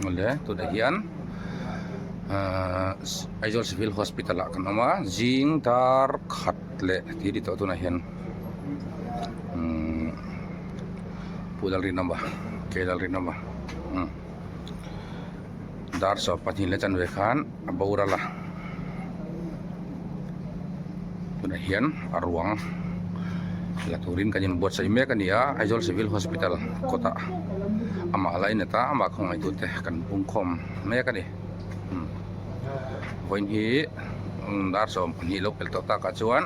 Awle tunah hian ahh Aizawl civil hospital ah kan awm a zing dar khat leh tih a ni tawh tunah hian umm Pu Lalrinawma K Lalrinawma umm dar 22 leh chanve khan a boral a tunah hian a ruang la turin kan inbuatsaih mek a ni a Aizawl civil hospital kawtah amah la inlet a amah khawngaihtute kan pungkhawm mek a ni umm vawiin hi dar 12 lo pel tawh takah chuan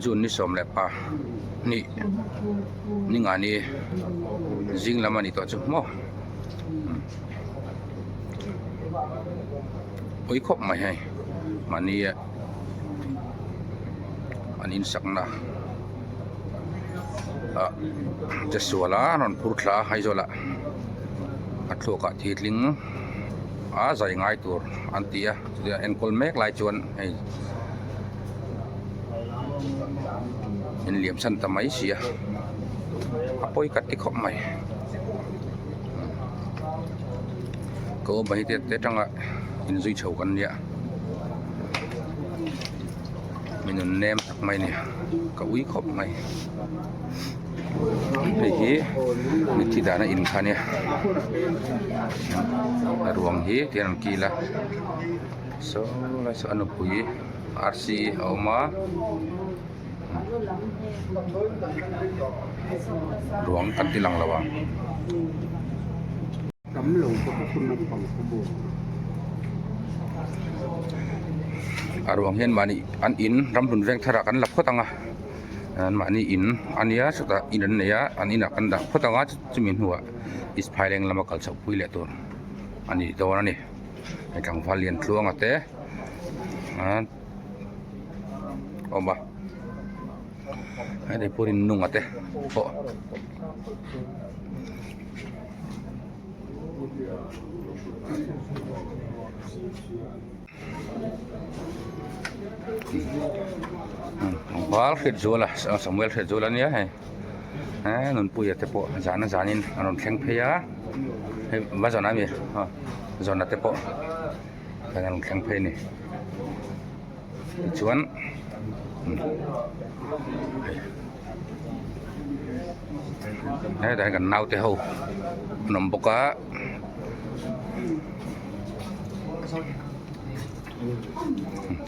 June ni 12 ni ngani zing lam a ni tawh chu maw. Pui khawp mai hei mahni an insakna ah che sual a rawn phur thla a Aizawl ah a thluak ah thi tling a zai ngai tur an ti a chutia enkawl mek lai chuan hei in liam chhan ta mai si a a pawi ka ti khawp mai. Ka awm hi te atanga inzui chho kan nia mi nun nem tak mai a ni ka ui khawp mai hei hi mitthi dahna in kha a nia a ruang hi tihian an kil a saw lai saw a nupui arsi a awm a. Ruang kan ti lang lo ang. A ruang hian mahni an in ramhlun veng thar ah kan la phawt ang a an mahni in a nia chutah in an nei a an inah kan dah phawt ang a chumi hnuah east phaileng lama kal chhoh pui leh tur a ni dawn a ni hei tlangval lian tluanga te awm a heti pawhin nunga te pawh val hriat zual a samuel hriat zual a nia hei eee nunpuia te pawh zan a zanin a rawn thleng phei a hei va zawn ami zawna te pawh. Kan rawn thleng phei a ni tichuan hetah hian kan naute ho an awm bawk a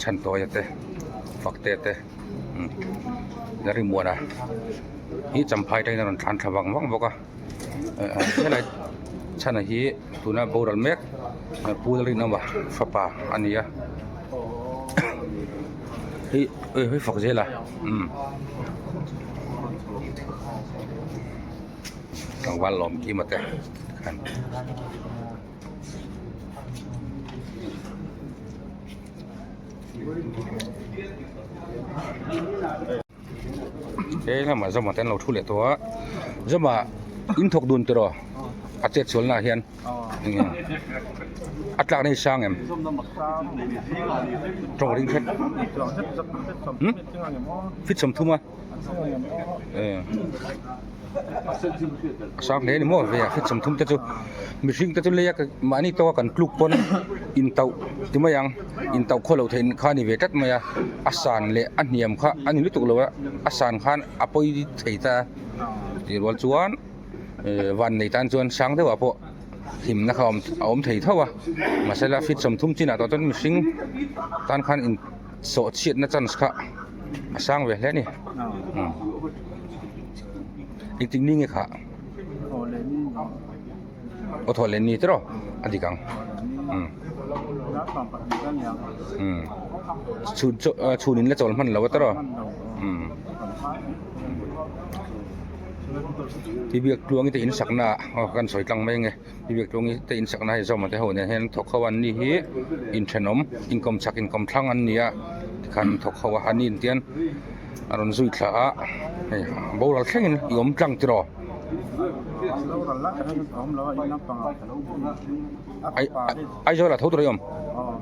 chhantawia te faktea te Larimuana hi champhai atangin a rawn thlan thla vang vang bawk a. Helai chhana hi tuna boral mek Pu Lalrinawma fapa a ni a hei hei fak zel a umm tlangval lawm kima te khan. He lamah Zoma te an lo thu leh tawh a Zoma in thawk dun tiraw a chet sual naah hian a tlak na hi sang em tawng ring hret fit 30 a. A sang hle a ni maw ve a hret 30 te chu mihring te chu lei a mahni tawka kan tluk pawn intauh ti mai ang intauh khaw loh theih kha a ni ve tlat mai a a san leh a hniam kha a ni lutuk lo a a san khan a pawi thei ta tih rual chuan eh van nei tan chuan sang deuhah pawh hlimna kha a awm thei tho a mahse la feet 30 chinah tawh chuan mihring tan khan in sawh chhiatna chance kha a sang ve hle a ni engtik ni nge kha aw thaw leh ni tiraw a dik ang umm chhun chaw chhun in la chawl hman lo a tiraw umm ti biak tluang te in sakna ah aw kan sawi tlang mai ange. Biak tluang te in sakna hei zawm te ho nen hian thawk ho an ni hi inthenawm inkawm chak inkawm thlang an ni a tikhan thawk ho a an in tian a rawn zui thla a hei boral thlengin i awm tlang tiraw Aizawl ah tho tur a i awm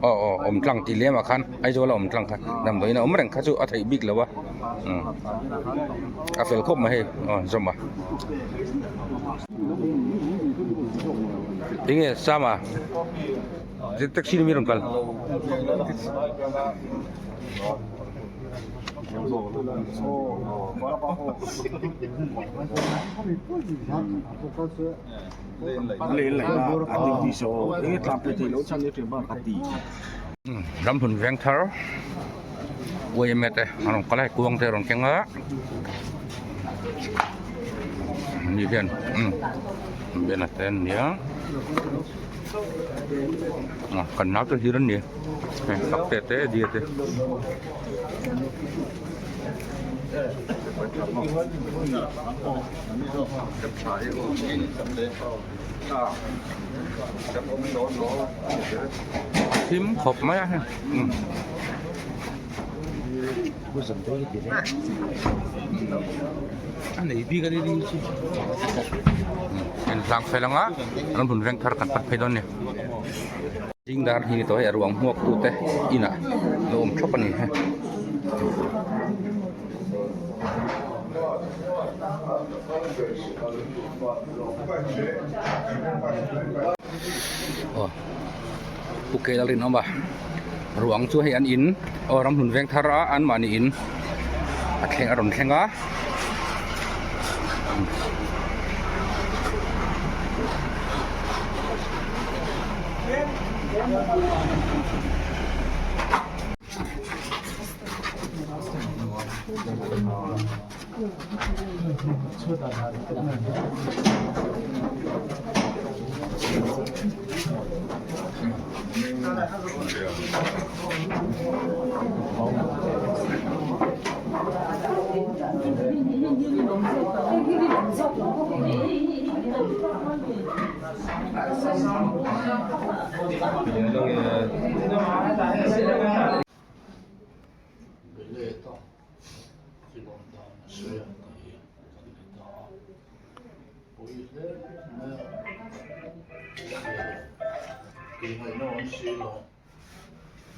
aw aw awm tlang tih lem ah khan Aizawl a awm tlang kha damdawiin a awm reng kha chu a theih bik lo a a fel khawp mai hei aw zawm a. Enge Sama taxi ni mi rawn kal. Ramhlun veng thar yma te an rawn kal a hei kuang te a rawn keng a ni hian umm bena te an nia kan nau te hlir an ni hei sakte te dia te. Thim khawp mai a hei a nei bik a ni ding chu inhlang fel anga an rawn veng thar kan pat phei dawn a ni zingdar hi ni tawh hei a ruang hmuak tute inah lo awm thap a ni hei. Aw pu kel a rinawm a ruang chu hei an in aw ramhlun veng thar a anmahni in a thleng a rawn thleng a.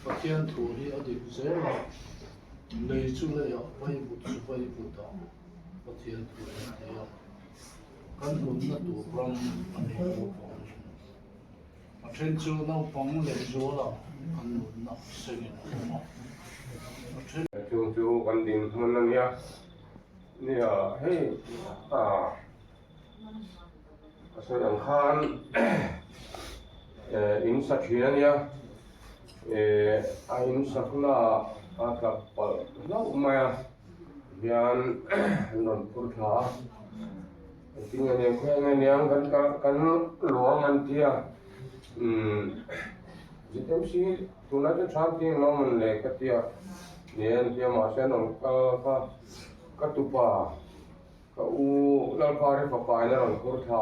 Pathian thu hi a dik zel a, lei chu leiah vaivut chu vaivutah Pathian thu an ti a, kan nunna tur ram a nih loh vangin a then chu naupang leh zuala kan nunna sengin a awm a, a then. Chung chu kan dinhmun a nia, nia hei ah a sawi ang khan in sa thin a nia, eh a in sakna ah a tla palh hlauh mai a, hian an rawn phur thla a, engtin nge niang khawi nge niang kan kan luang an tia umm ZMC tunah chu tha an ti englo mawn le ka tia ni an tia mahse an rawn kal kha ka tupa ka u Lalpari fapa in a rawn phur thla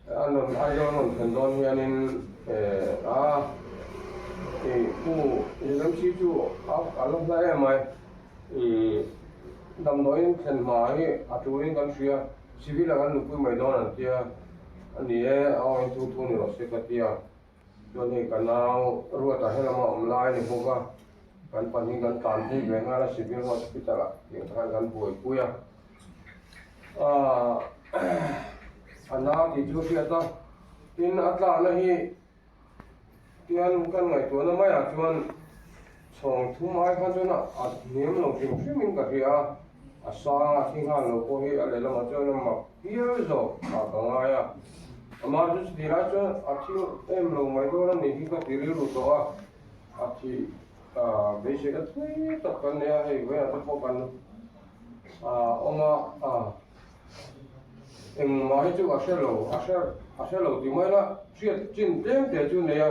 a an rawn Aizawl an rawn thlen dawn hianin eh a ih u ZMC chu a la hla em mai. Ih, damdawiin thlen hma hi a turin kan hria, civil ah kan nupui mai dawn an tia, a ni e, a awin thu thu ni rawh se ka tia, chuan hei ka nau Ruata helama awm lai a ni bawk a, kan pahnih kan tlan phei ve nghal a civil hospital ah tiang te khan kan buaipui a, ah a nau tih chu hriat a, tin a tlakna hi. Tian kan ngaihtuahna maiah chuan chhawng thum ai khan chuan a hniam lo hrim hrimin ka hria a, a sang a thi nghal lo pawh hi a lehlamah chuan a mak hial zawk ah ka ngai a. Amah chu chutih lai chuan a thi em lo mai dawn a nih hi ka ti rilru tawh a, a thih beisei ka thui tak kan nei a, hei vawiinah te pawh kan awm a. Engmah hi chu a hre lo, a hre a hre lo tih mai la, hriat chin tlem te chu nei a,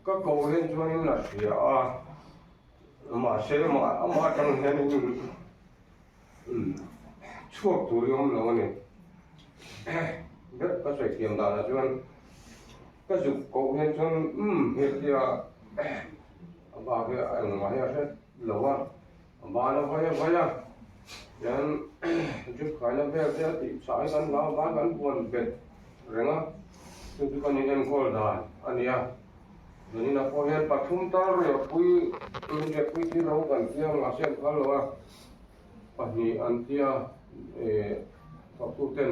ka ko hian chuanin a hria a, mahse amah amah atang hianin umm chhuak tur hi a awm lo a ni. Ber ka sawi thiam danah chuan ka zuk koh hian chuan umm hetia a bak hi engmah hi a hre lo a. A ban a vawi a vawi a, tian drip khaina vel te a tih chah hi kan hlau a ban kan buan bet reng a, chu chu kan inenkawl dan a ni a. Zanin ah pawh hian pathum tal riahpui in riahpui thil ro kan tia mahse an phal lo a, pahnih an tia eh thawktu ten.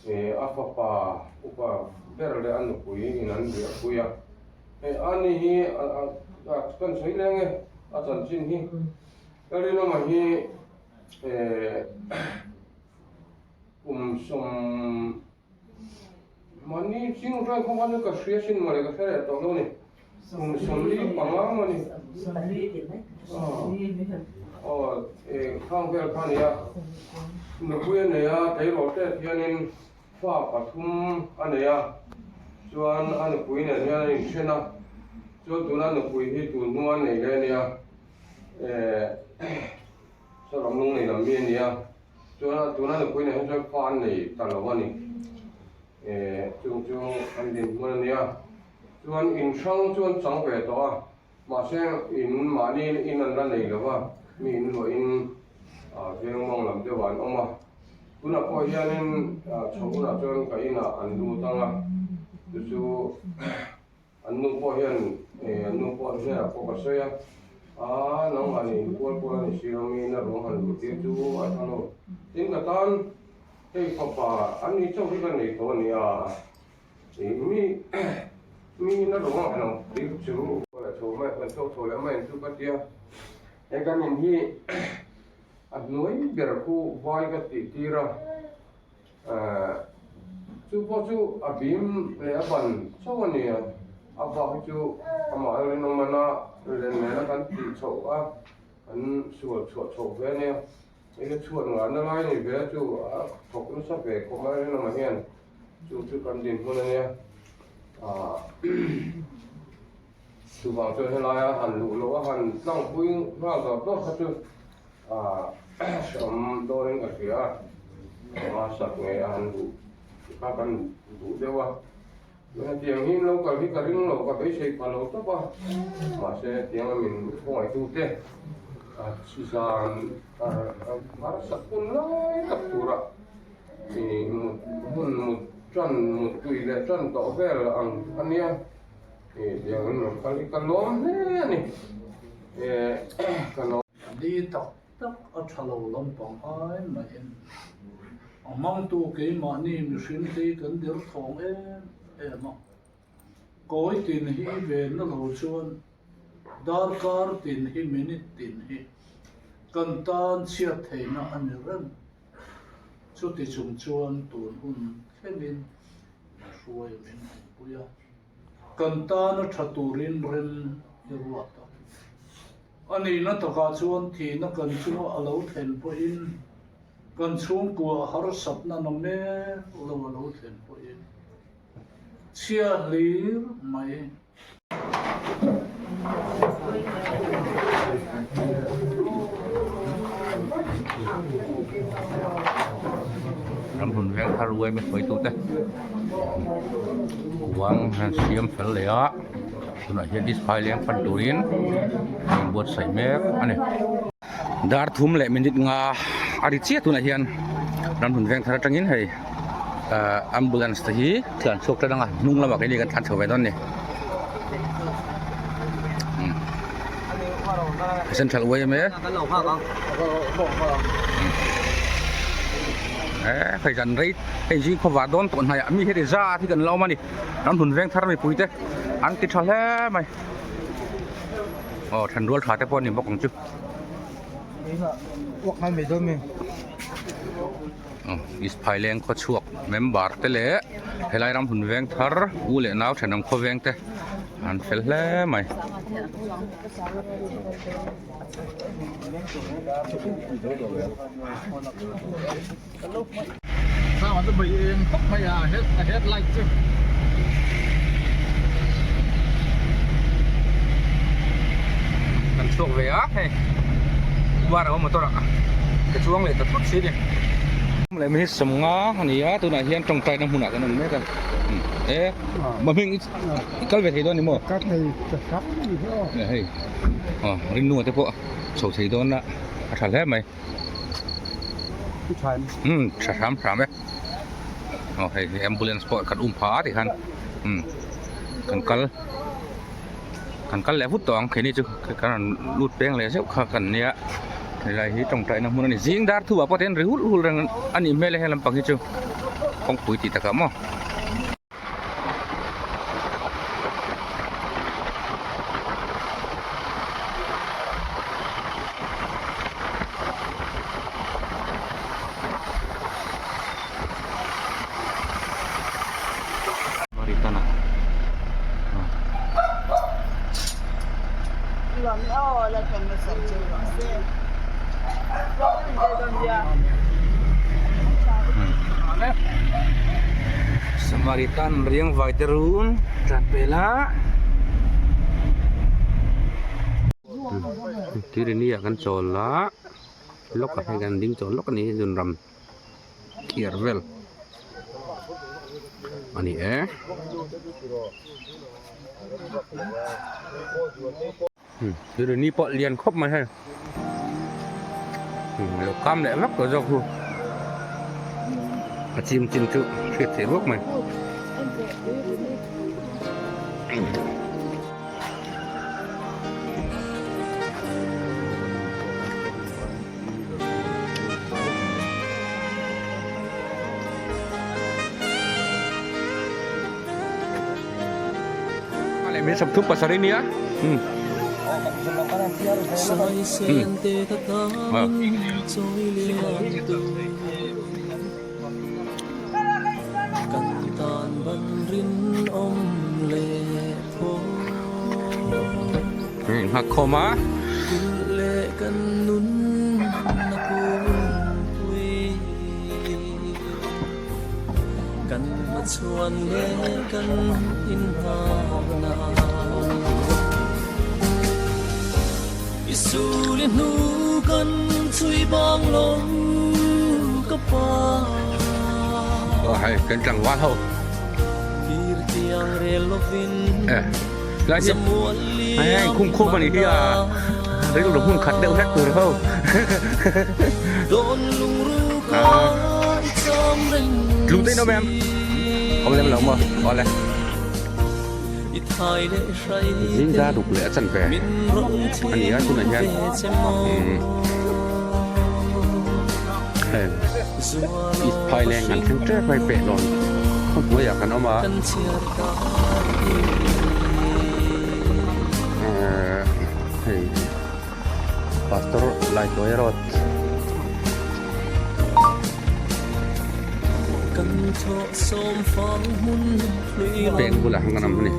A fapa upa ber leh a nupui in an riahpui a. Hei ani hi kan sawi leng e a chanchin hi. Lalrinawma hi kum sawm mahni ching hruai khawng khan chu ka hria sin mawle ka hre leh tawh lo ni. Kum 45 maw ni? Aw khang vel kha nia. Nupui a nei a, tleirawl te hianin fa pathum a nei a, chuan a nupui nen hian a inthen a, chuan tuna nupui hi tun hnu a nei leh a nia. Saram lung nei lam mi a nia, chuan tuna nupui nen hian chuan fa an nei ta lo a ni. Chung chu an dinhmun a nia. Chuan in hrang chu an chang ve tawh a, mahse in mahni in an la nei lo va, mi in luahin veng mawng lam deuhah an awm a. Tunah pawh hianin chho hunah chuan ka inah an lut ang a, chu chu an nu pawh hian an nu pawh hnenah pawh ka sawi a, aa nangmah nih inkual kual a ni si lo, mi ina ruang han luh tir chu a tha lo. Tin ka tan hei fapa an ni chauh hi ka nei tawh a ni a. Mi mi na ruang ang lo tir chu leh chho mai kan chho chho leh mai ang chu ka tia he kan in hi a hnuai ber khu vai ka tih tir a eh chu pawh chu a bim leh a ban chauh a ni a a bak hi chu amah rinawm a na len nena kan tih chhoh a kan sual chhuah chhoh ve a nia hei hi chhuat nghahna lai a ni ve a chu a thawk nasa ve khawp mai rinawmah hian. Chu chu kan dinhmun a nia, ah chuvang chuan helaia han luh loh a han tlangpui nghal dawr dawr kha chu ah hreawm dawrin ka hria a, a sak ngei a han luh kha kan duh deuh a, hetiang hi lo kal hi ka ring lo ka beisei pha lo tawp a, mahse hetiang a min khawngaih ah zan harsa hun lai tak turah. Ih mut hun mut tan mut tui leh tan tawh vel ang a nia ih tiang in rawn kal hi ka lawm hle a ni eh ka lawm. Ni tak tak a tha lo lampang ai maiin a hmangtu keimahni mihring te hi kan dir thawng em em a, kawi tin hi venna lo chuan darkar tin hi minute tin hi kan tan chhiat theihna a ni reng. Chuti chung chuan tun hun thlengin min hruai min awmpui a, kan tana tha turin rem i ruat a. A nihna takah chuan thihna kan chunga a lo thlen pawhin, kan chhungkua harsatna na mek lo a lo thlen pawhin chhia hlir mai. Ramhlun veng thar uaim a hruaitu te kuang an siam fel leh a tunah hian disphai leng pan turin an inbuatsaih mek a ni. Dar thum leh minute nga a ri chiah tunah hian ramhlun veng thar atangin hei ahh ambulance te hi tlan chhuak tan anga hnung lamah keini kan tlan chho ve dawn a ni central yma eh hei zan rei hei zing khawvar dawn tawh hnaiah mi heti zat hi kan la awm a ni ramhlun veng thar mipui te an ti tha hle mai. Aw then rual tha te pawh a ni bawk ang chu. Aw East Phaileng khaw chhuak member te leh helai ram hun veng thar u leh nau thenawm khaw veng te an fel hle mai. Kan chhuak ve a hei bar a awm motor ah ka chuang leh ta thut si ni. Leh minute 50 a ni a tunah hian tawngtai na hmunah kan awm mek a e mahming i kal ve thei dawn ni maw? Ka thei ta sak ni hi aw. Hei aw ringnunga te pawh chho thei dawn a a tha hle mai. Umm tha hram hram e aw hei hi ambulance pawh kan um pha a tikhan umm kan kal kan kal leh vut tawh ang keini chu kan rawn lut peng leh zeuh kha kan nia helai hi tawngtaina hmun a ni zing dar thu ah pawh te hian ri hulh hulh reng a nih hmel e he lampang hi chu. Kawngpui tih takah maw. Samaritan riang vai te run tlan pel a Tirini ah kan chawl a lawk ah hian kan ding chawl lawk a ni zunram. Thiar vel a ni e. Ni pawh lian khawp mai hei lo kam leh vak tawh zawk chu a chim chin chu hriat theih ruak mai. Min 37 nia. Nghak khawm a. Aw hei kan tlangval ho. Eh lai hi hei khum khum a ni hi a rilru hmun khat deuh hlek tur ho. Tlu te in awm em? Awm lem lo maw? Awle. Zing dar ruk leh a chanve a ni a tunah hian umm heng East Phaileng an thleng tep mai pehlawn khaw hnuaiah kan awm a ehh hei Pastor Laituaia Road. Peng bulah hian kan awm a ni.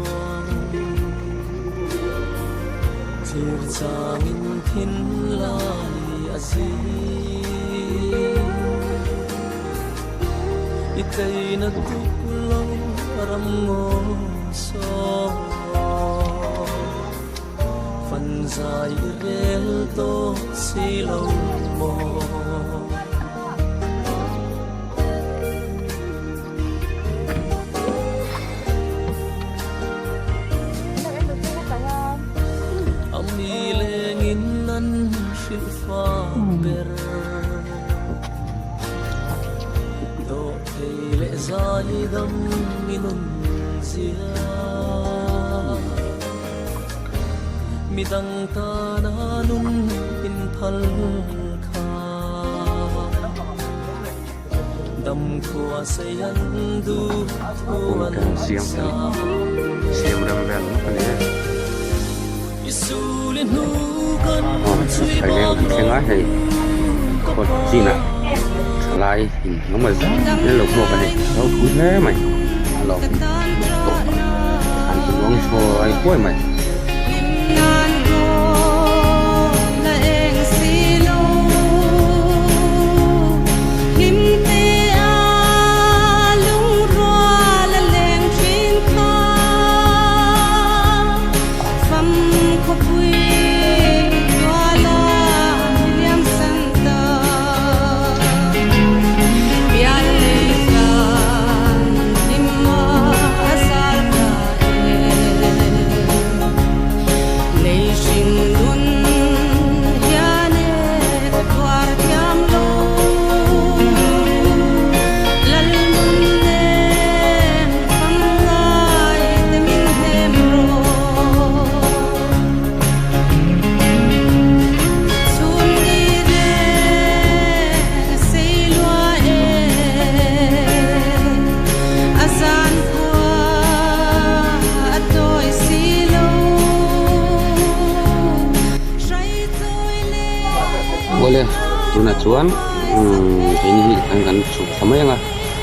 Siam rem vel ngawt a ni e. Thailand an thleng a hei kawt chinah thalai in engemaw zat an lo hmuak a ni ropui hle mai a lawm tawh an ti luang chhuai huai mai. Tunah chuan umm keini hi an kan chhuk thla mai ang a,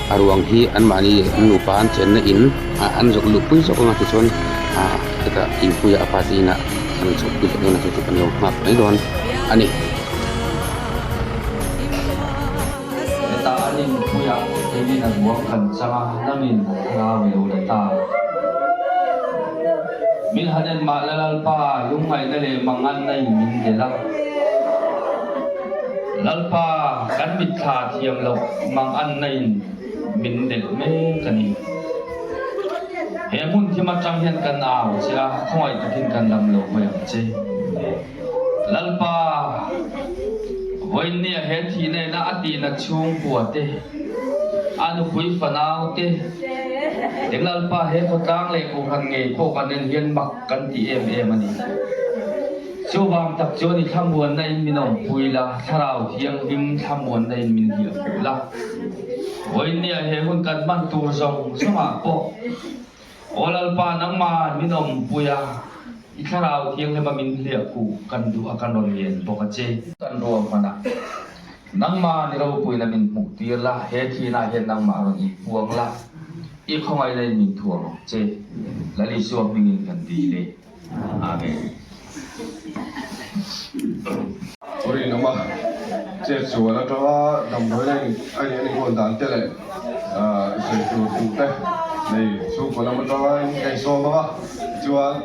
a ruang hi anmahni an nupa an chenna in ah an zawrh luh pui zawk ang a tichuan ah hetah inpuia a pa te inah an chhuk pui leh dawn a chu chu kan lo nghak mai dawn a ni. Hetah an inpuiah keinin a ruang kan chang a, nangin a thlarau i lo la ta. Min han en mah la Lalpa, lungngaihna leh manganna in min delh a. Lalpa, kan mitthla thiam loh manganna in min delh mek a ni. He hmun thim atang hian kan au che a, khawngaih takin kan lam lo hawi ang che. Lalpa, vawiinnia he thih nena a tihna chhungkua te, a nupui fanau te, eng Lalpa he khawtlang leh kohhran ngei pawh kan en hian mak kan ti em em a ni. Chuvang tak chuan i thlamuanna in min awmpui la, Thlarau Thianghlim thlamuanna in min hliahpui la. Vawiinnia he hun kan hman tur zawng zawngah pawh Aw Lalpa, nangmah min awmpui a, i Thlarau Thianghlima min hliah khuh kan duh a, kan rawn ngen bawk a che. Kan ruam hman a, nangmah ni ropuina min hmuh tir la, he thinah hian nangmah rawn inpuang la, i khawngaihna in min thuam ang che. Lal Isua hmingin kan dil e. Amen. Rinawma chet chuan atanga damdawi a in enkawl dan te leh sawi tur duh te nei chhungkaw lam atanga in ka insawm ang a, tichuan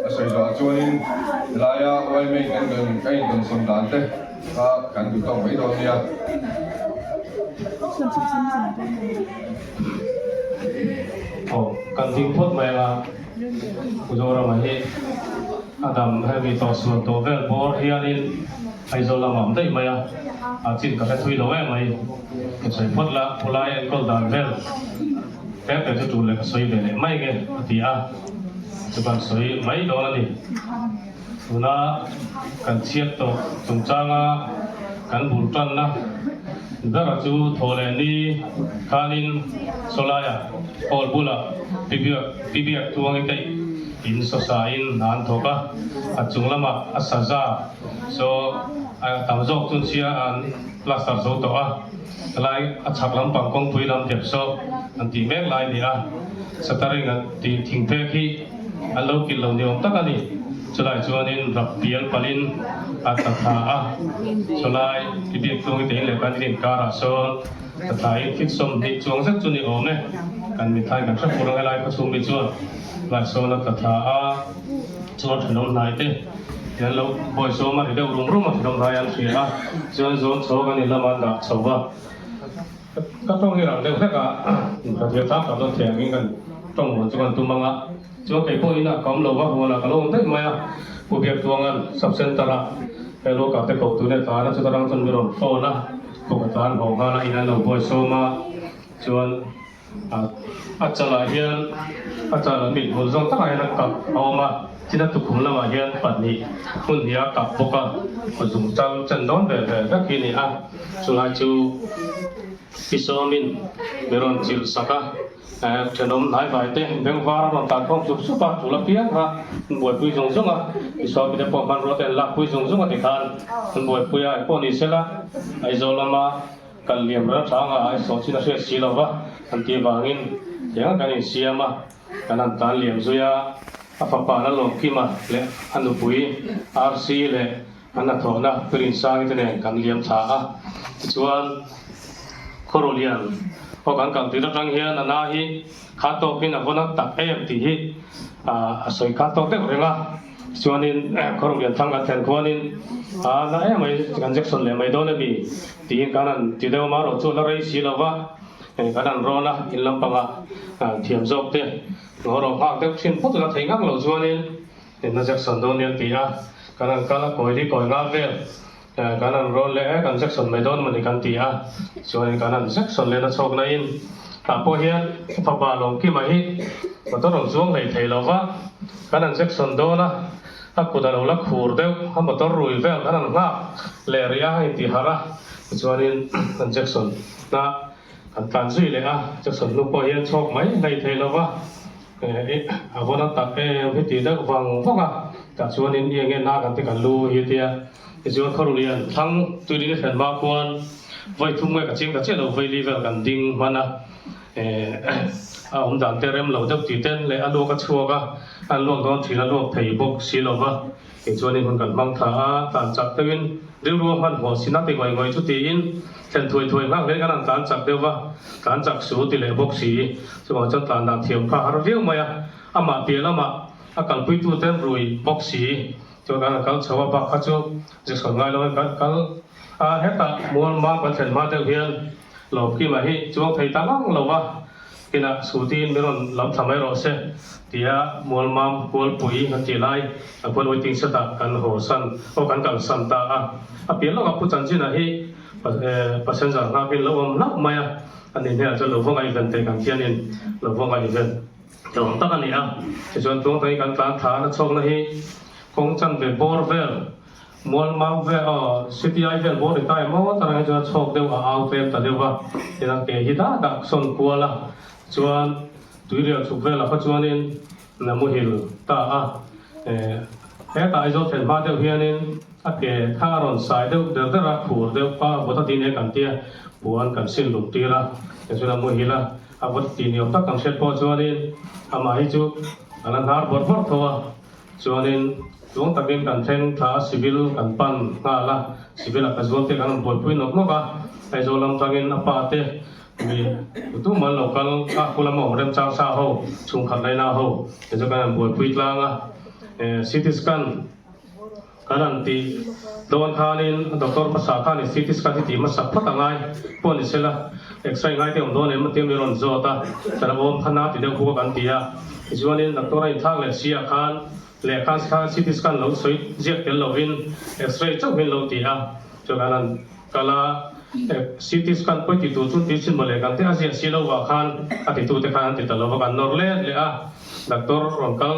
a sawi zawhah chuanin helaia yma in kan indawnsawn dan te kha kan duh tawk mai dawn nia. Aw kan ding phawt mai ang a, Pu Zorama hi a dam hemi tawh sual tawh vel bawr hianin Aizawl lamah awm daih mai a, a chin ka hre thui lo em mai. Ka sawi phawt la, khulai enkawl dan vel tlem tlem chu tul leh ka sawi ve leh mai nge a ti a, chu kan sawi mai dawn a ni. Tuna kan chhiat tawh chungchanga kan bul tanna bera chu thaw leh ni khanin sawlaia hall bulah pi biak tuangi te in sawsain hna an thawk a, a chung lamah a saza saw a tam zawk chu chhia an plaster zo tawh a, helai a chhak lampang kawngpui lam dep saw an tih mek lai a ni a, shuttering an tih thingphek hi. An lo kilh lo ni awm tak a ni. Chulai chuanin rap pial palin a tla thla a, chulai i biak tlung i tein leh kan in inkarah sawn tla thlain thil 20 chuang zet chu ni awm e. Kan mithlai kan hre fur ang helai khawchhung mi chuan lai sawn a tla thla a, chuan thenawm hnai te hi an lo bawi sawm a ri deuh rum rum a, thenawm hnai an hria a, chuan zawn chho kan in lamah an dah chho va. Ka tawng hi rang deuh hlek a, inphathiam tak tak dawn thei angin kan tawng vawn chu kan tum ang a, chuan kei pawh inah ka awm lo va, huanah ka lo awm daih mai a, Pu Biaktuanga'n Sub Centre ah he Luaka te koh tun e tlan a, chuta rang chuan mi rawn phone a, Pu ka tlan haw nghal a, in an lo buai sawm a, chuan a chalah hian a chal a mit hmul zawng takah hian a kap a awm a, tin a tukhum lamah hian pahnih hmun hnih a kap bawk a, zung chang chen dawn ve ve vek hi a ni a. Chulai chu i sawmin mi rawn chilh sak a, thenawm hnaivai te bengvar a rawn tan khawm sup sup a, tul apiang kha an buaipui zung zung a, i sawmi te pawh hmanrua te an lakpui zung zung a tikhan an buaipui a, engpawh ni sela Aizawl lama kal liam reng hranga ai sawh chin a hriat si lo va an tih vangin tiang kan insiam a, kan han tan liam zui a, a fapa Lalawmkima leh a nupui RC leh An hnathawhna Rinsangi te nen kan liam thla a, tichuan Khawruhlian aw kan kal tir atang hian a na hi kha tawkin a vawn a tak em tih hi a sawi kha tawk deuh reng a, tichuanin Khawruhlian thlang kan thlen khuanin a na em mai kan Jackson leh mai dawn emi tiin kan han ti deuh a, marawh chu a la rei si lo va, kan han rawn a, in lampangah thiam zawk te ngaw nghak deuh thin phawt la thei ngang lo chuanin. Inna Jackson dawn nia ti a, kan han kal a, kawi hi kawi nga vel kan han rawn leh e, kan Jackson mai dawn mawni kan ti a, chuanin kan han Jackson leh na chhawk na in tah pawh hian fapa Lawmkima hi motor rawn chuang hlei thei lo va, kan han Jackson dawn a, a kut a lo la khur deuh, a motor rui vel kan han nghak leh rih a, a inti harh a, tichuanin kan Jackson na kan tlan zui leh a, Jackson hnu pawh hian chhawk mai hlei thei lo va. A vawn a tak em heti deuh vang vang a, tah chuanin i enge na kan ti kan lu hi tia Tichuan Khawrulian thlang tuirin a thlen hma khuan vawi thum nge ka chiang ta chiah lo vawi li vel kan ding hman a, a awm dan te rem lo deuh tih ten leh a luak a chhuak a, an luak dawn thin a luak thei bawk si lo va. Tichuanin hun kan hmang thla a, tlan chak deuhin rilru a hmanhmawh si na ti ngawih ngawih chu tiin thlen thuai thuai nghak hle kan han tlan chak deuh va, tlan chak su ti leh bawk si. Chuvang chuan tlan dan thiam kha a har viau mai a, amah piah lamah a kalpuitute an rui bawk si. Chuan kan han kal chho a, bak kha chu ziksawn ngai loin kan kal a, hetah mualma kan thlen hma deuh hian Lawmkima hi chuang thei ta ngang lo va, Kinah Sutiin min rawn lam thla mai rawh se tia Mualmam Kualpui kan tih lai a khuan waiting set-ah kan haw san aw kan kal san ta a. A pian lawkah Pu Chanchina hi passenger nghakin lo awm hlauh mai a, ani hnenah chuan lo va ngaihven teh kan thianin lo va ngaihven tlawm tak a ni a. Tichuan Tuangtang hi kan tlan thla a, na chhawkna hi kawng chanve bawr vel Mualmam vel aw CTI vel bawr ni ta emaw tarang hi chuan a chhawk deuh a au tlem ta deuh va, tiang ke hi dah dah sawn kual a, chuan tuirial chhuk velah khaw chuanin na muhil ta a, eh hetah Aizawl thlen hma deuh hianin a ke kha a rawn sai deuh der der a, khur deuh pa vawt a tih nen kan tia puan kan sin lum tir a, tichuan a muhil a, a vawt tih ni awm tak kan hriat pawh chuanin amah hi chu a la hnar bawrh bawrh tho a. Chuanin tluang takin kan thleng thla a civil kan pan nghal a, civil ah ka zual te kan rawn buaipui nawk nawk a, Aizawl lam tangin a pa te mi tumah an lo kal a, khu lama awm remchang sa ho, chhungkhat laina ho te chu kan rawn buaipui tlang a, CT scan kan han tih dawn khanin doctor hmasa khanin CT scan hi tih hmasak phawt a ngai pawh ni sela, x-ray ngai te awm dawn em tia mi rawn zawt a, kan awm kha na ti deuh bawk a kan ti a. Tichuanin doctor a inthlak leh si ah khan lehkha kha CT scan lo sawi ziak tel lovin x-ray chauh hin lo ti a, chuan an han kal a, CT scan pawi ti tur chu ti chin mawle kan te a ziah si lo vah khan a titu te khan an ti ta lo va, kan nawr let leh a, doctor rawn kal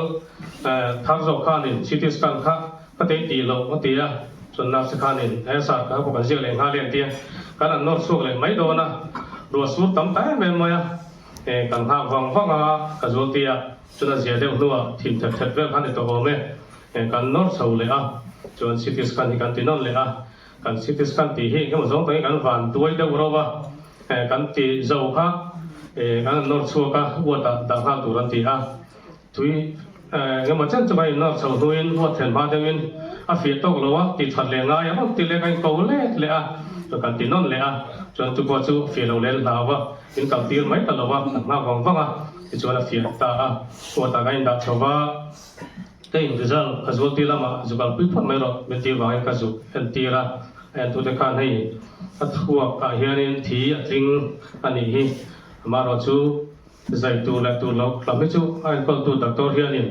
thar zawk khanin CT scan kha ka tei tih loh a ti a, chuan nurse khanin he sar kha pawh kan ziak leh nghal e an ti a, kan han nawr chhuak leh mai dawn a, ruah sur tam ta em em mai a. E, kan nghak vang vang a, ka zual ti a, chuan a zia deuh hnuah thim thet thet vel kha ni tawh awm e. E, kan nawr chho leh a, chuan CT scan hi kan ti nawn leh a, kan CT scan tih hi engemaw zawng takin kan van tuai deuh ro a, e, kan ti zo kha, e, kan han nawr chhuak a, uat ah dah nghal tur an ti a. Tui engemaw chen chu kan innawr chho hnuin huat thlen hma deuhin a fiah tawk lo a, tih that leh ngai a rawn ti leh kan inko let leh a, chuan kan ti nawn leh a, chuan chu pawh chu fiah lo lel hlau a, min kal tir mai ta lo a, kan nghak vang vang a, tichuan a fiah ta a, huatah kan indah chho va, ka in result ka zual tir lamah zu kalpui phawt mai rawh min tih vangin ka zuk entir a, a entute khan hei a thluak ah hianin thi a tling a nih hi, amaherawhchu chu. Zai tur leh tur loh lam hi chu a enkawltu doctor hianin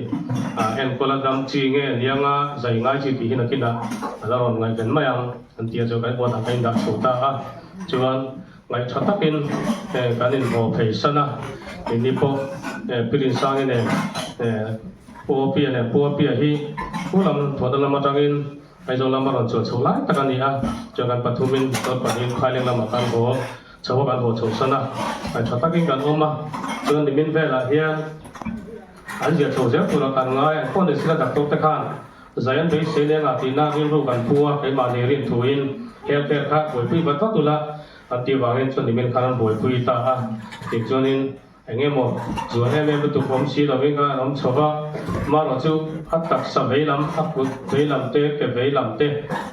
a enkawl a dam chi nge nianga zai ngai chi tih hi nakinah a la rawn ngaihven mai ang an ti a chu kan huatah ka indah chho ta a, chuan ngaihtha takin kan inhaw phei san a, keini pawh Pirinsangi nen Pu Apia nen Pu Apia hi pu lam thuahna lam atangin Aizawl lama rawn chuan chho lai tak a ni a, chuan kan pathumin motor pahnihin Phaileng lamah kan haw. Chho a kan haw chho san a, kan tha takin kan awm a, chuan nimin velah hian an ziah chho zel tura kan ngai an pawh ni sila doctor te khan zai an beisei leng ah tihna rilru kan pu a, keimahni rin thuin health care kha buaipui vat vat ula an tih vangin chuan nimin khan an buaipui ta a, tichuanin Eng emaw zual em em lutuk awm si lovin khan an awm chho va, marawh chu a taksa vei lam, a kut vei lam te, ke vei lam te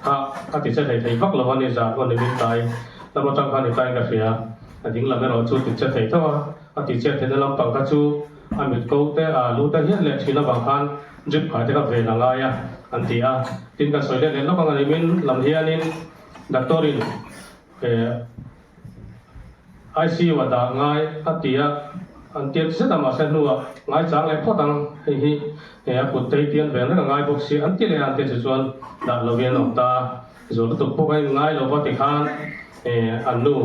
kha a ti che thei thei vak lo a ni, zan pawh ni min tlai lam atang khan ni tlaiin ka hria, a ding lam erawh chu ti che thei tho a, a ti che theihna lampang kha chu a mit ko te, a lu te hian leh thin avang khan drip khai te kha ven a ngai a an ti a, tin kan sawi let leh lawk ang a ni min lam hianin doctor in eh. ICU a dah ngai a ti a, an tiat zet a mahse hnuah ngai chang leh phawt ang, hei hi he a kut te hi tian vel reng a ngai bawk si an ti leh a, an ti chu chuan dah lo hian a awm ta a, zual lutuk pawh ka in ngai lo va ti khan an nu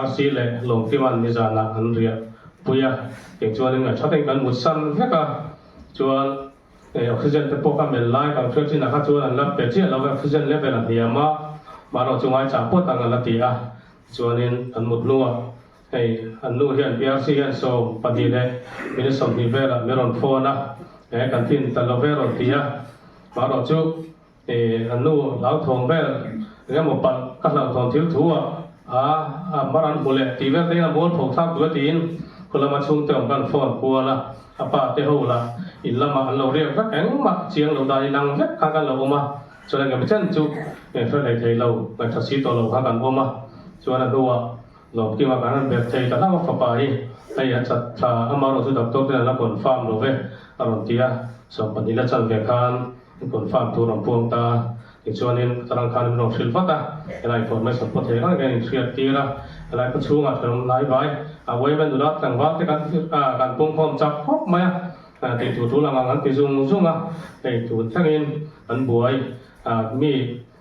RC leh Lawmkima'n nizanah an riah pui a, kei chuan in ngaih tha takin kan mut san vek a, chuan Oxygen te pawh ka melh lai kan hriat chinah kha chuan an la pe chiah lo va, oxygen level a hniam a, mahrawh chu ngaichah pawt ang an la ti a, chuanin an mut hnuah hei an nu hian PRC hian sawm pahnih leh minute 20 velah min rawn phone a, he kan tin ta lo ve rawn ti a, mahrawh chu. An nu hlauthawng vel eng emaw palh ka hlauhthawn thil thu ah a a mar an hmu leh tih vel te hian a mual pho thlak duh a tiin khu lama chhungte awm khan phone kual a, a pa te ho lah in lamah an lo riak vek engmah chiang lo dan inang vek kha kan lo awm a, chuan engemaw chen chu hre hlei thei lo ngaihṭha si tawh lo kha kan awm a, chuan a hnuah Lawmkima kan rawn ber thei ta hlauh a fapa hi hei a chat thla amaherawh chu doctor ten an la confirm lo ve a rawn ti a, 12 la chan ve khan confirm tur rawn puang ta a, tichuanin tarang khan min rawn hrilh vat a, helai information pawh thei reng hian inhriat tir a, helai khaw chhungah thenawm hnai vai a women nula tlangval te kan kan pungkhawm chak khawp mai a, tih tur tul ang ang an ti zung zung a, hei tun thlengin an buai mi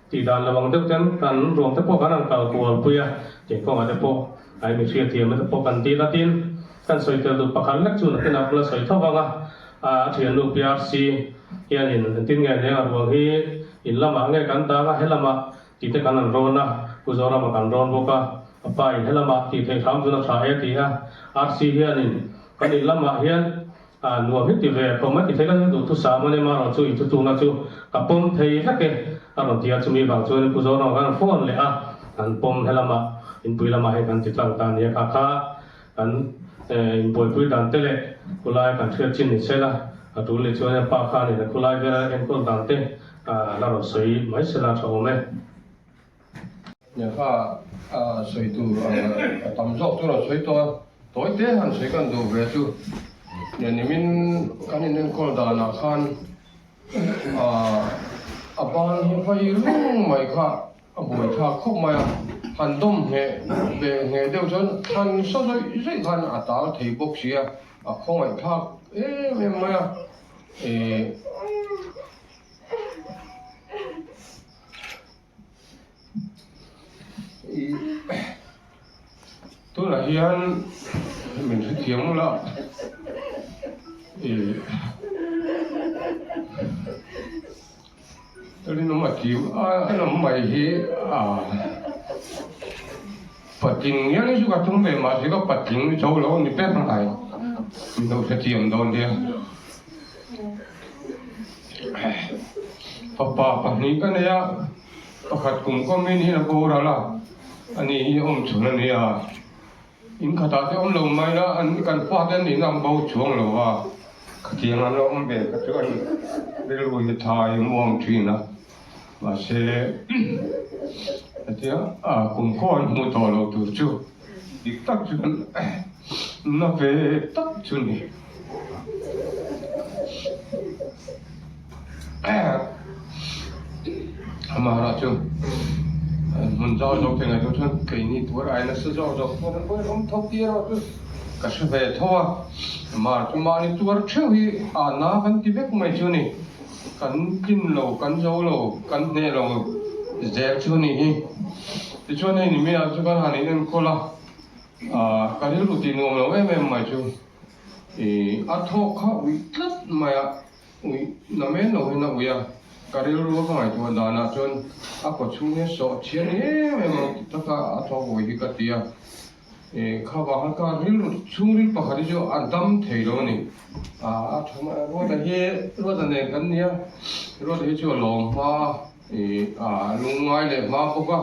Tih dan lo ang deuh ten kan ruang te pawh kan han kal kual pui a, tih kawngah te pawh a in hriat thiamna te pawh kan dil a tin kan sawi tel duh pakhat lek chu nakin a bula sawi tho vang a, a thiannu PRC hianin engtin nge nia ruang hi in lamah nge kan dang a helamah tih te kan han rawn a, Pu Zorama kan rawn bawk a, a pa in helamah tih theih hram chun a tha e ti a, RC hianin kan in lamah hian A nuam hi ti ve khawp mai ti thei ka duh thusam a ni marawh chu i thutuna chu ka pawm thei vek e a rawn ti a, chumi vang chuan Pu Zoram khan phone leh a kan pawm helamah inpui lamah hei kan ti tlang ta a ni a, kha kha kan inbuaipui dan te leh khulai kan hriat chin ni sela a tul leh chuan a pa khanin a khulai vela enkawl dan te la rawn sawi mai sela a tha awm e. Lehkha sawi tur a tam zawk chu rawn sawi tawh a, tawi te han sawi kan duh ve chu nimin kan inenkawl danah khan a ban hi vai rung mai kha a buai thlak khawp mai a, han dawm ngheh ve ngheh deuh chuan han sa zawih zawih khan a tal thei bawk si a, a khawngaih thlak em em mai a. Tunah hian min hrethiam ula ih rinawm a ti a lam mai hi a patling ngial hi chu ka tum ve mahse ka patling zo lo a ni ber mai min lo hrethiam dawn nia. Fapa pahnih ka nei a, pakhat kum kawmin hi a boral a, ani hi awm chhun a ni a, in khatah te awm lo mai la, an kan fate an nihna an bo chuang lo a, khatiang an lo awm ve kha chuan rilru hi thai muang thin a, mahse hetia kum khaw an hmuh tawh loh tur chu dik tak chuan na ve tak chu ni. Amah chu hmun zau zawk te ngaihtuah chuan keini tuar ai nasa zawk zawk chuan an buai awm tho tir a chu ka hre ve tho a, amah chu mahni tuar theuh hi a na kan ti vek mai chu a ni, kan tlin lo kan zo lo kan hneh lo zel chu a ni hi, tichuan hei ni mai ah chu kan han inenkawl a, ka rilru tih nuam lo em em mai chu. Ih a thawk kha uih tlat mai a, uih na men lo hian a uih a, ka rilru a ka ngaihtuah danah chuan a kaw chhung hian sawh chhian em em ang ti taka a thawk uih hi ka ti a, ih kha vang khan ka rilru chhungril pakhat hi chu a dam thei lo a ni, ah a tha mai a, Ruata hi Ruata nen kan nia, Ruata hi chu a lawm hma a, ih a lungngai leh hma bawk a,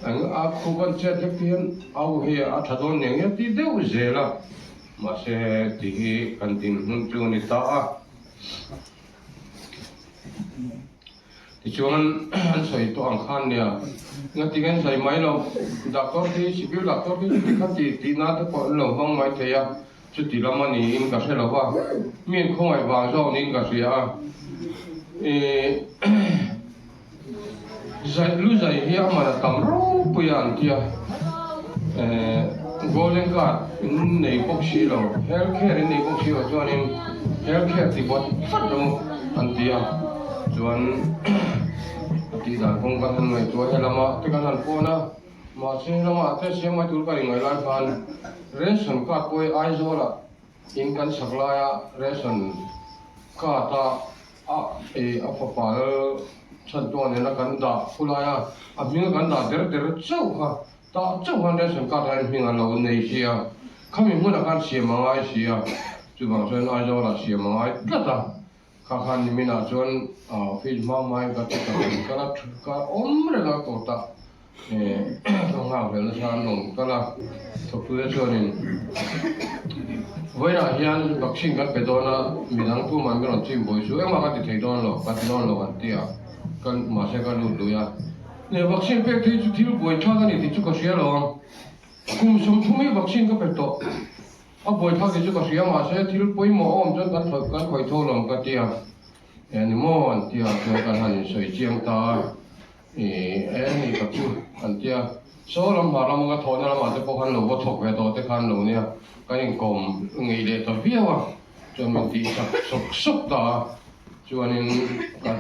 eng a khup an chet vek te hian au hi a tha dawn nen nge ti deuh zel a. Mahse tih hi kan dinhmun chu a ni ta a. Tichuan an sawi tawh ang khan nia, ngatinge an sawi mai lo, doctor te hi civil doctor te hi chuti kha ti tih nan te pawh an lo hmang mai thei a, chuti lam a niin ka hre lo va, mi an khawngaih vang zawk niin ka hria a. Ih Zai lu zai hi a man a tam ropui a an tia eh golden card in nei bawk si lo health care in nei bawk si lo chuanin health care ti bawt vat lo an ti a chuan a tih dan kawng kan han ngaihtuah helama te kan han phone a mahse helama te siam mai tur ka ingaih lai khan ration card pawh hi Aizawl ah in kan chak laia ration card a A ei a fapa lal chhan tuah nena kan dah khulai a, a hming a kan dah der der chauh kha, tah chauh khan ration card ah hian hming a lo nei si a, khami hmunah khan siam a ngai si a, chuvang chuan Aizawlah siam a ngai tlat a. Kha khan niminah chuan office hma hmain ka ti ta rawn kal a, ka awm reng a kawtah ka nghak vel nasa an rawn kal a, thawktute chuanin vawiinah hian vaccine kan pe dawn a, midang tumah min rawn chim buai chu engmah ka ti thei dawn lo, ka ti dawn lo an ti a, ka mahse ka lut lui a, vaccine pek thei chu thil buaithlak a ni tih chu ka hria lo ang, kum 30 hi vaccine ka pe tawh. A buaithlak hi chu ka hria mahse thil pawimawh a awm chuan kan thawi kan khawih tho lawm ka ti a, eng ni maw an ti a chuan kan han insawi chiang ta a, ih eng ni ka chu an ti a, saw lam hmar lama ka thawhna lamah te pawh khan lo va thawk ve tawh te khan lo nia kan inkawm ngei leh ta viau a, chuan min tih sak sawk sawk ta a, chuanin ka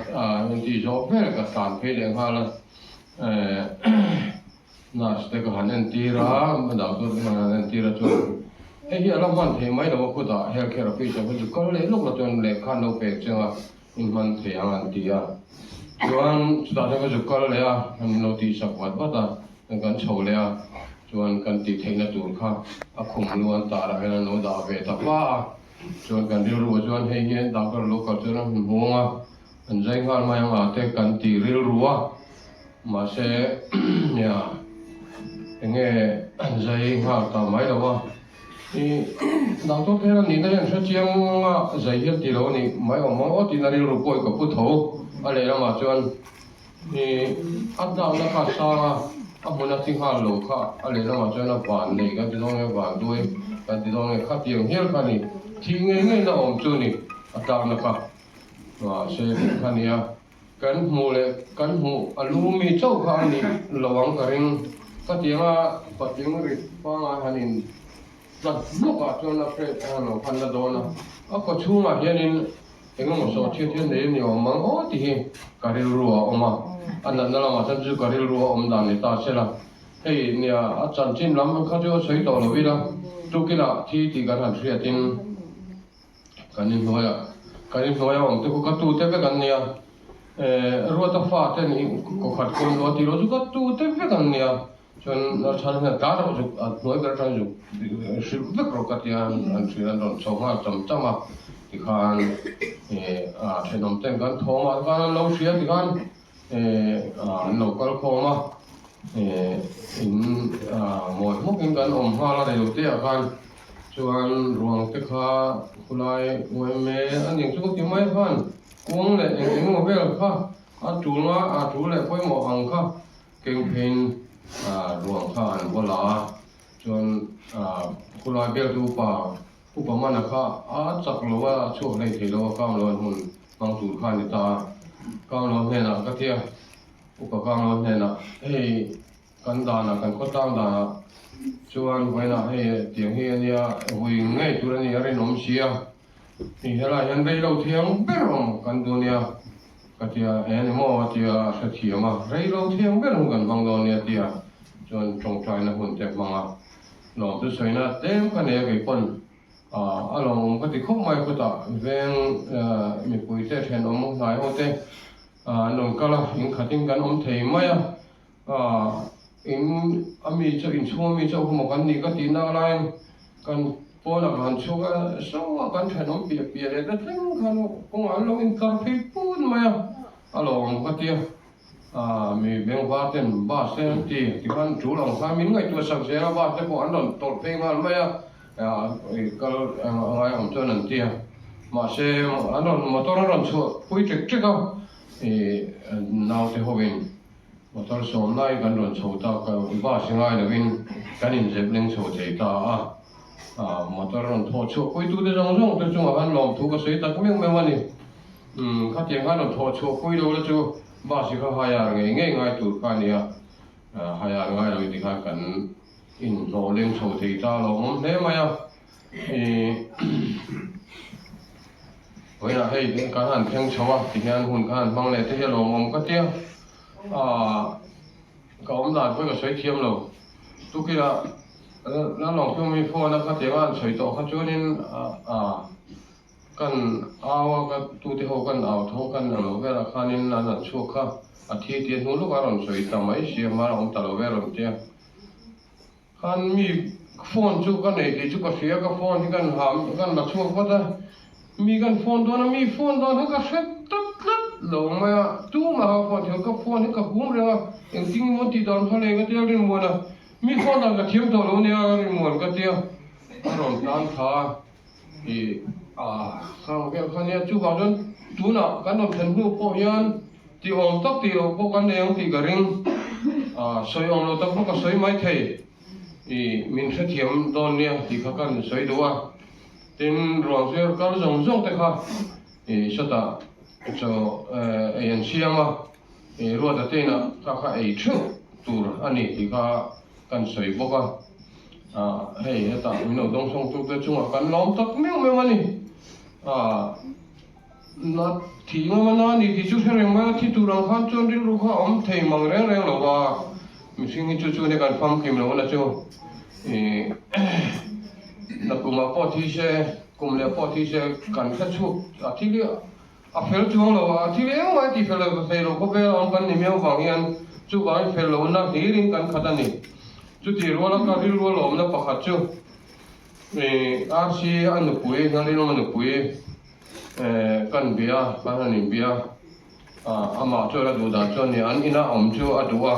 min tih zawh vel ka tlan phei leh nghal a, eh. Nurse te ka han entir a, doctor te han entir a chuan hei hi a la hman thei mai lo a khutah health care office ah kha chu kal leh lawk la chuan lehkha an lo pek cheng a in hman thei ang an ti a. Chuan chutah chuan ka zuk kal leh a, an lo tih sak vat vat a, chuan kan chho leh a, chuan kan tih theihna tur kha a khum lu an tar ah hian an lo dah ve ta hma a, chuan kan rilru ah chuan hei hian doctor lo kal chuan a hun hmuang a, an zai nghal mai ang a te kan ti rilru a. Mahse nia enge an zai nghal ta mai lo a, i doctor te hian a nihna hian hre chiang a zai hian ti lo a ni mai awm ang aw tiin a rilru pawh i ka pu tho a lehlamah chuan i a tlakna kha a sang a, a hmun a ti nghal lo kha a lehlamah chuan a van nei kan ti dawn nge van duai kan ti dawn nge khatiang hial kha a ni thih ngei ngei na awm chu a ni a tlakna kha mahse kha nia. Kan hmuh leh kan hmuh a lu mi chauh kha a nih lo ang ka ring. Khatianga patling rit pangai han in tlat hlawk ah chuan a hre a lo khan la dawn a. A kaw chhungah hianin eng emaw sawh chhiat hian nei a ni awm ang aw tih hi ka rilru a awm a. A natna lamah chuan chu ka rilru a awm dan ni ta se la. Hei nia a chanchin lam kha chu a sawi tawh lo ila tukinah thi tih kan han hriatin. Kan inhnuaiah kan inhnuaia awm te khu ka tu te vek an nia eh Ruata fa te ni kawkhat kawn luah tih loh chu ka tu te vek an nia chuan Lalchhan hian tlan erawh zuk a hnuai ber atang zuk hrilh vek rawh ka tia an hrilh an rawn chho nghal cham cham a tikhan eh a thenawm ten kan thawm ah khan an lo hria tikhan eh an lo kal khawm a eh in mawi hmawkin kan awm nghal a reilote ah khan. Chuan ruang te kha khulai uaime a ning chu ka ti mai khan kung leh eng eng emaw vel kha a tul nga a tul leh pawimawh ang kha keng pheiin ruang kha an vaw la a, chuan khulai bialtu upa upa mana kha a chak lo a, a chhuak hlei thei lo a, kang lo an hun hmang tur kha a ni ta a, kang lo hnenah ka tia upa kang lo hnenah hei. Kan danah, kan khawtlang danah chuan vawiinah hei tiang hi a nia, vui ngei tur a ni a rinawm si a, hei helaiah hian rei lo thiang ber awm kan duh nia ka ti a, eng emaw a ti a, a hrethiam a, rei lo thiang ber hun kan hmang dawn nia a ti a, chuan tawngtaina hun te hmang a, lawm chu sawina tlem ka nei a kei pawn a lawmawm ka ti khawp mai khutah veng mipui te thenawm hnai ho te an rawn kal a, in khatin kan awm thei mai a. In a mi chu inchhung a mi chauh maw kan nih ka tih nak laiin kan pawnah ka han chhuak a, so a kan thenawm piah piah leh ta thleng khan kawngah an lo inkar phei put mai a, a lawm ka tia mi bengvar ten bus te an ti tikhan tul ang khan min ngaihtuah sak zel a bus te pawh an rawn tawlh phei nghal mai a, kal a ngai awm chuan an ti a, mahse an rawn motor an rawn chhuah pui ṭek ṭek a, naute hovin. Motor sawm lai kan rawn chho ta ka bus ngai lovin kan inzep leng chho thei ta a, motor rawn thawh chhuah puitute zawng zawng te chungah khan lawmthu ka sawi tak meuh meuh a ni. Umm khatiang khan rawn thawh chhuah pui lo la chu bus hi kha hire ngei ngei ngai tur kha a ni a, hire ngai lo ti khan kan inhlawh leng chho thei ta lawmawm hle mai a. Vawiinah hei kan han thleng chho a tihian hun kha han hmang leh te hi a lawmawm ka tia aaa ka awm dan pawh ka sawi thiam lo tukilh Lalawngthiawm hi phone a khatiang a han sawi tawh kha chuanin aaa kan au a ka tute ho kan au tho kan alo velah khanin an han chhuak kha a thi tia hnu lawk a rawn sawi ta mai sia hmar a awm ta lo vel rawn tia. Khan mi phone chu ka nei tih chu ka hria, ka phone hi kan ham kan la chhuak vat a. Mi kan phone dawn a, mi phone dawn hi ka hre tlat tlat lo mai a, tumah ka phone thiam, ka phone hi ka hum reng a, engtin nge maw tih dan kha lei ka tia rinmuan a, mi phone dan ka thiam tawh lo nia rinmuan ka tia, a rawn tan thla a, ih a khang vel kha nia, chuvang chuan tunah kan rawn thlen hnu pawh hian tih awm tak tih loh pawh kan nei ang tih ka ring, a sawi awm lo tak pawh ka sawi mai thei, ih min hrethiam dawn nia tih kha kan sawi duh a. Tin, ruang zir kal zawng zawng te kha i sawtah chaw ei an siam a, i Ruata te inah kha kha ei theuh tur a ni tih kha kan sawi bawk a. Hei hetah min lo dawngsawng tu te chungah kan lawm tak meuh meuh a ni. Na thih ngam a na ni tih chu hre reng mai a, thi tur ang khan chuan rilru kha a awm thei mang reng reng lo va, mihring hi chu chu nia kan famkim lo na chu ih na kumah pawh thi se, kum leh pawh thi se kan hre chhuak a thil hi a fel chuang lo a, thil engmah tih fel lo thei lo khawvel a awm kan ni miau vang hian chuvangin fel lohna hlirin kan khat a ni. Chutih ruala ka rilru a lawmna pakhat chu ih RC a nupui, Lalrinawma nupui, Kan bia, kan han inbia a, amah chuan a duh dan chuan ni an ina awm chu a duh a,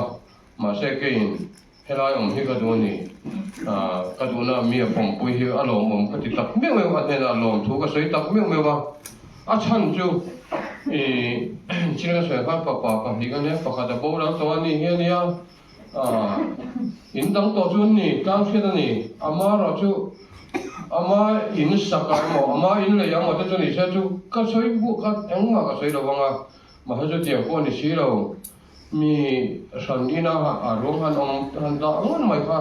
mahse keiin helai awm hi ka duh a ni, ka duhna mi a pawmpui hi a lawmawm ka ti tak meuh meuh a, hnenah lawmthu ka sawi tak meuh meuh a, a chhan chu ih thil ka sawi khan fapa pahnih ka nia, pakhat a boral tawh a ni hi a nia, In dang tawh chu an ni, tlang hriat a ni. Ama erawh chu ama in sak ah emaw, ama in lei emaw te chu ni se chu ka sawi buh kha engmah ka sawi lo vang a, mahse chutiang pawh a ni si lo. Mi hran ina a ruang han awm han dah ngawt mai kha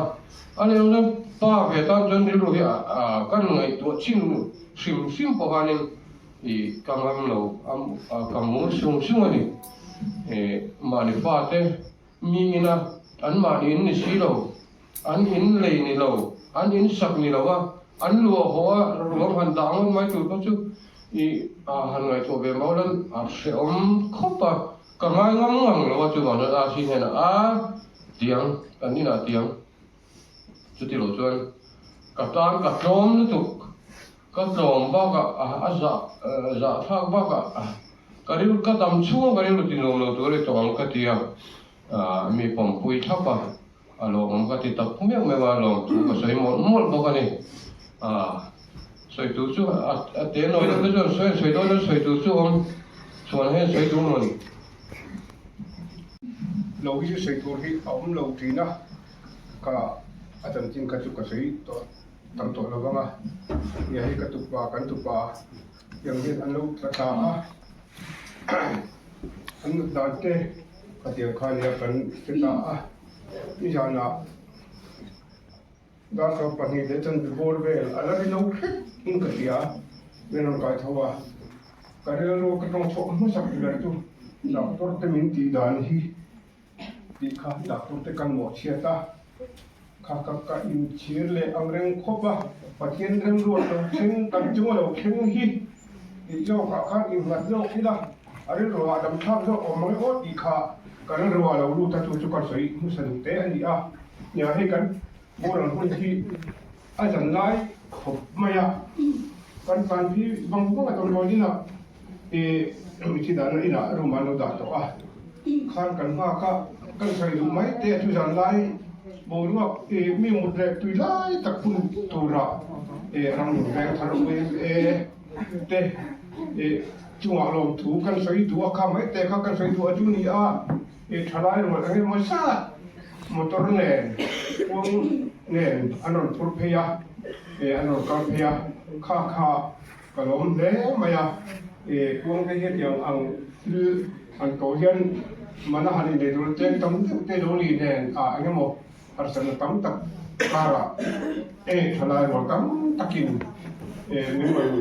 a ni lo chuan pa ve tan chuan rilru hi a kan ngaihtuah chin hrim hrim pawh khanin ih ka ngam lo a, ka ngur sung sung a ni. Ih mahni fate Mi ina anmahni in ni si lo, an in lei ni lo, an in sak ni lo a, an luah haw a ruang han dah ngawt mai tur kha chu i han ngaihtuah ve mau lan a hrehawm khawp a, ka ngai ngam ngang lo a chuvang chuan RC hnenah a tiang kan inah tiang chuti lo chuan ka tan ka tlawm lutuk. Ka tlawm bakah a zah zahthlak bakah ka rilru ka dam chhung ka rilru ti nuam lo tur i tawng ang ka ti a, mi pawmpui thlap a, a lawmawm ka ti tak meuh meuh a, lawmthu ka sawi mawlh mawlh bawk a ni. Sawi tur chu a te nawi deuh te chuan sawi an sawi dawn a, sawi tur chu awm chhuan hian sawi tur maw ni. Lo hi chu sawi tur hi a awm lo thin a, ka a chanchin kha chu ka sawi tawh. Tam tawh lo vang a, nia hei ka tupa kan tupa tiang hian an lo tla thla a, an nut dan te ka tiang kha nia kan hre ta a, nizanah darkar pahnih leh chanve bawr vel a la ri lo hlek in ka hria, min rawn kai tho a, ka rilru ka tawng chhuah hmasak ber chu doctor te min tih dan hi. Tih kha doctor te kan mawhchhiat a, kha ka ka inchhir leh ang reng khawp a, Pathian remruat lo thleng kan chunga lo thleng hi tih zawkah khan innghat zawk ila, a rilru ah damthlak zawk awm ang e aw tih kha ka rilru ah lo lut a, chu chu ka sawi hmasa duh te a ni a, nia hei kan boral hun hi a zan lai khawp mai a, kan tlan phei vang vang a tawlhrawl inah ih mithi dahna inah room ah an lo dah tawh a. Khan kan nghak a, kan sawi duh mai te a chu zan lai boruak ih mi mut leh tui lai tak hun tura ih ramnun veng thar uaim e te ih chungah lawmthu kan sawi duh a kha mai te kha kan sawi duh a chu ni a ih thalai rual eng emaw zat motor nen kawng nen an rawn phur phei a ih an rawn kal phei a kha kha Ka lawm hle mai a, i kuangte hi hetiang ang thil han ko hian mana han inei tur cheng tam deuh te lo ni nen ah eng emaw harsatna tam tak karah e thalai rual tam takin e min rawn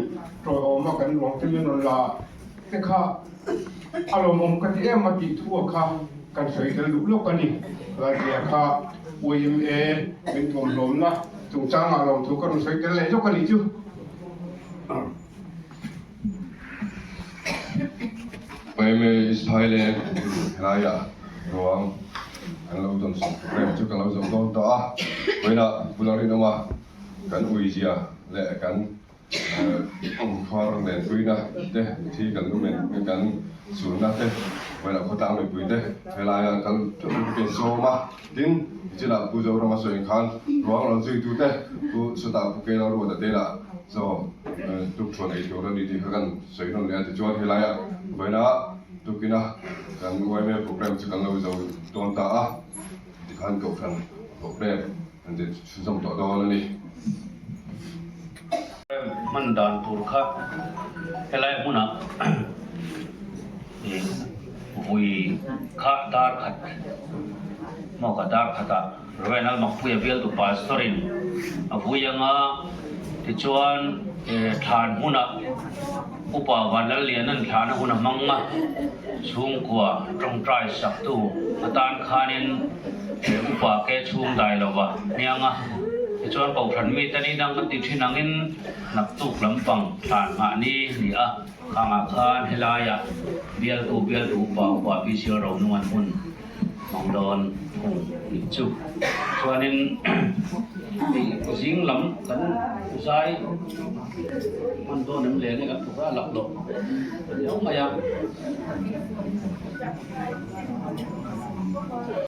tawihawm a kan ruang te min rawn la te kha a lawmawm ka ti em a tih thu a kha kan sawi tel duh lawk a ni. Laipui-a kha YMA min tuamhlawmna chungchangah lawmthu ka rawn sawi tel leh zawk a nih chu. YMA East Thailand helaiah ruang an lo dawn sawm program chu kan lo zo dawn tawh a, vawiinah Pu Lalrinawma kan uizia leh kan. Khawhar lenpuina te thi kan lumen kan sunna te vawilah khawtlang mipui te helaia kal theuh theuh te sawm a tin nichinah Pu Zorama sawi khan ruang rawn zuitu te Pu Sawta Pu Kela Ruata te lah chaw tukthuan ei tur a ni tih kha kan sawi nawn leh a tichuan helaia vawiina tukina kan yma programme chu kan lo zo dawn ta a tikhan kohhran programme an ti chhunzawm tawh dawn a ni. Hman dan tur kha helai hmunah vui kha dar khat maw ka dar khatah Reverend Almakpuia bialtu pastor in a vui anga tichuan thlan hmunah Upa Vanlalliana'n thlahna hun a hmang a, chhungkua tawngtai saktu atan khanin upa ke chhung dai lova hniang a, tichuan Kohhran mite ni dang kan tih thin angin naktuk lampang thlan nghah ni ni a, khangah khan helaiah bialtu bialtu upa upa Bisial Ronungan hun Mang dawn hung nih chu. Chuanin hei zing lam kan zai hman dawn em le nge kan thawk a lak loh a ni mai a.